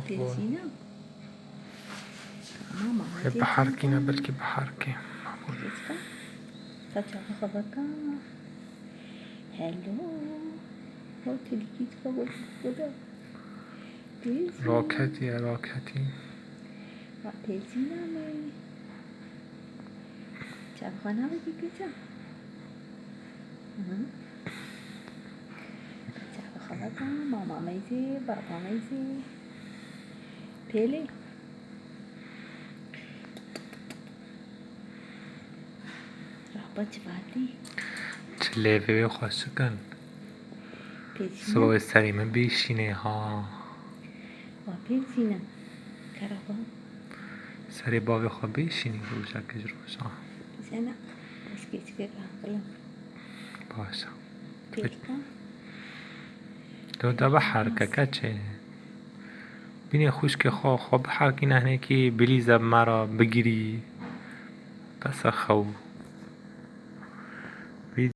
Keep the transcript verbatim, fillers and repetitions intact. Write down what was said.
Têzîna. Mama, Hê biherkîne, belkî biherkê. Têzîna. Saça xwe veka. Hello. Ho tilkî xwe goda. Têzîna. Raketî ye, raketî. Ha, têzîna me. Çavxana vekî keçe. Çavxana da, mama meyzê, baba meyzê. Pêlê. Rahba çivatî. Çi lêvê wê xweşik in. Têzîna. Siba wê serê min bêşînê ha. Wa pêzîna. Keraba. Serê bavê xwe bêşînî rojekê ji rojan. Zena. Eskê çike aqilin. Baş e. Pêlka. Tu de biherke keçê. Bînê xwişkê xwe, xwe biherkîne hinekî bilîze bi me re bigirî. Bes e xew.